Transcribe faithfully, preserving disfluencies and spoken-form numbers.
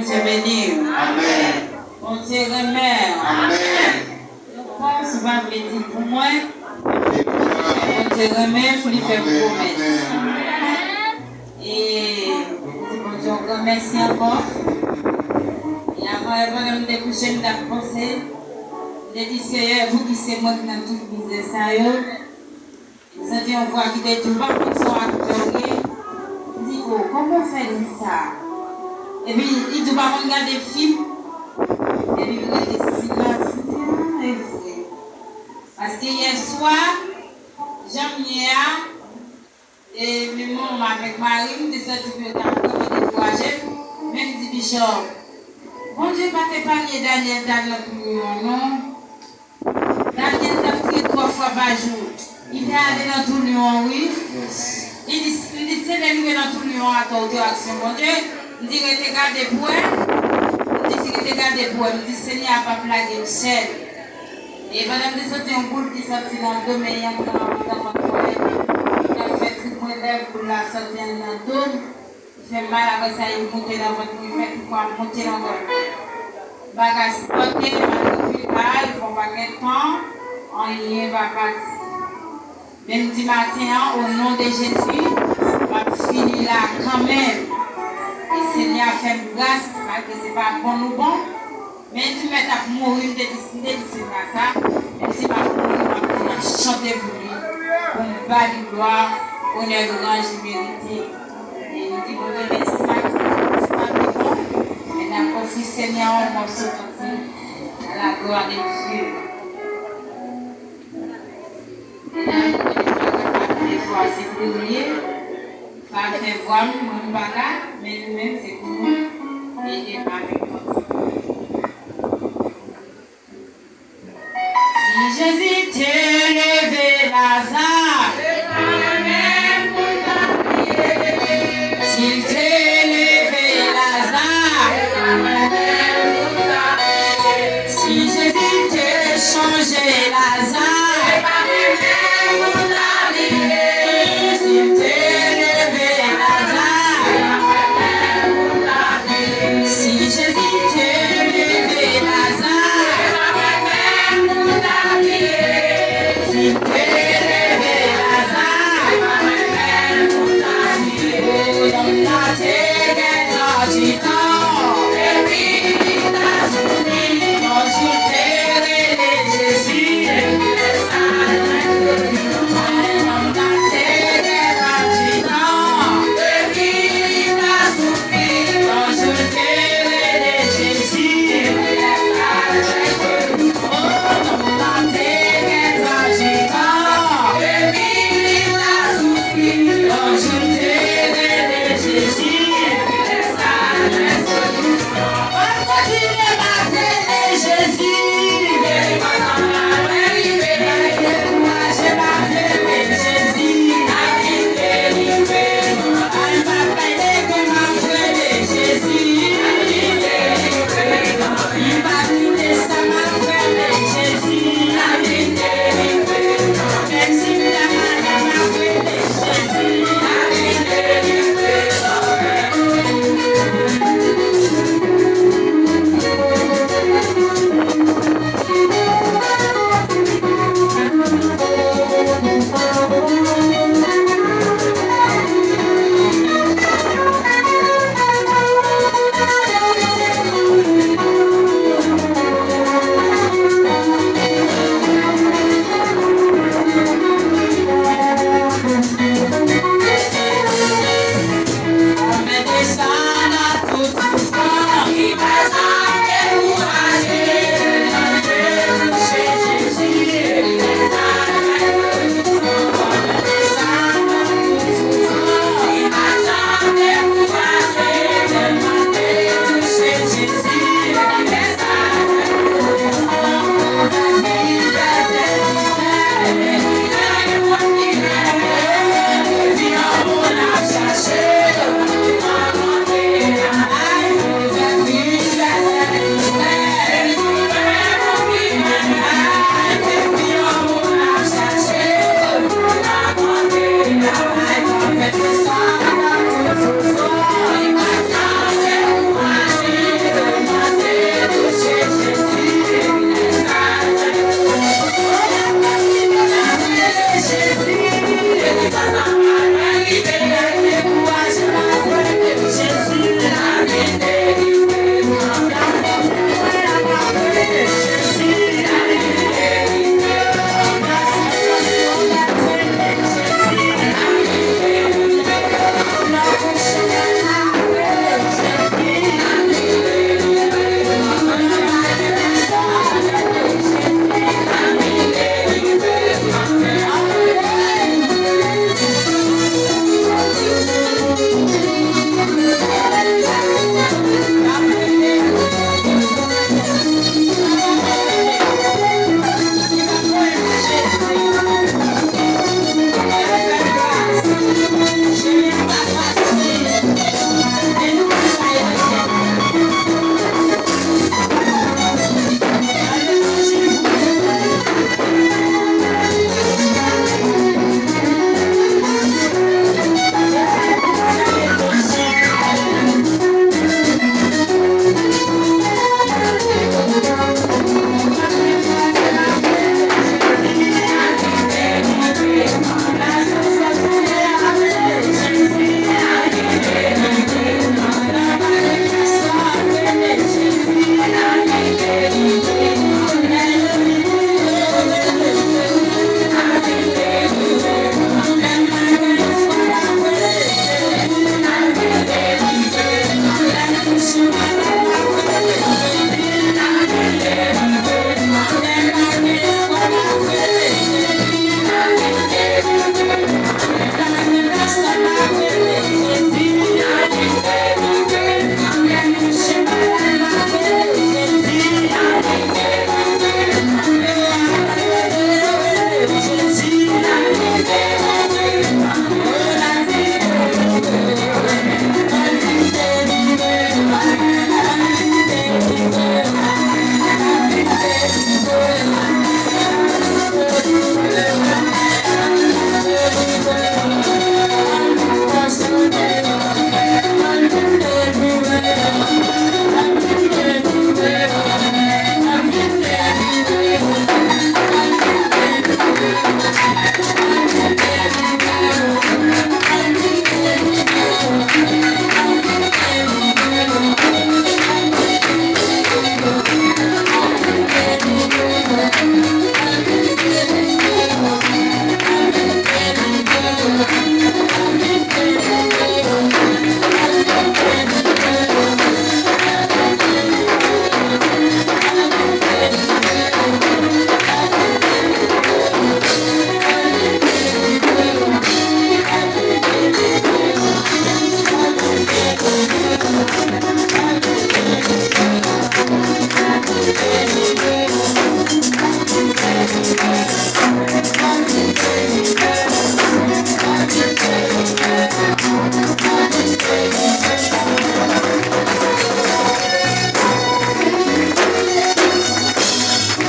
Bondye beni w. Amèn. Bondye renmen w. Amèn. Yon pòs ou pa vle di pou mwen. Bondye renmen pou li fè pwomès. E di Bondye yon gran mèsi ankò. E avan, pandan m te kouche, m t ap panse, m te di, Seyè, pou ki se mwen ki nan tout mizè sa yo? M santi yon vwa ki te di, "Ou pa konn se yon aktè w ye?" M di, "O, kòman w fè di sa?" Epi li di, "Ou pa konn gade fim?" Epi m rete silans. M di, "Non, e vre." Paske yè swa, jan m ye a, e menm manman m avèk mari m te santi ke yo ta vrèman dekouraje m. Men m di, Bishop, Bondye pa t epanye Daniel ta nan tou lyon an, non. Daniel t ap kriye twa fwa pa jou. Li te ale nan tou lyon an, wi. Li di, li di, Senyè, li rive nan tou lyon an atò, ou te wè aksyon Bondye. Li di, rete gade pou wè. Li di, rete gade pou wè. Li di, Senyè a p ap lage m sèl. E pandan m te santi yon boul ki soti nan do m, e yon gran anvan fò, li t ap fè trip mwen lèv, boul la soti anndan do m. Li fè m mal, apre sa, li monte nan vant mwen, li fè tout kò a m monte nan kò m. Bagay sipòte, m al repi kay, fè yon pakèt tan, anyen pa pase. Men m di maten an, o non de Jezi, m ap fini la kanmenm. E Senyè a fè m gras, malgre se pa bon nou bon. Men di mèt ap mouri, m te di, m te di Senyè sa, menm si m ap mouri, m ap kontinye ap chante pou li, pou m ba li glwa, onè, lwanj li merite. E nou di Bondye mèsi, malgre nou pa te bon, men n ap ofri Senyè yon mòso kantik, à la gloire de Dieu. E n ap di Bondye pa kapab, defwa se pou nou ye, pa fè vwa m, mwen m pa ka, men nou menm se pou nou.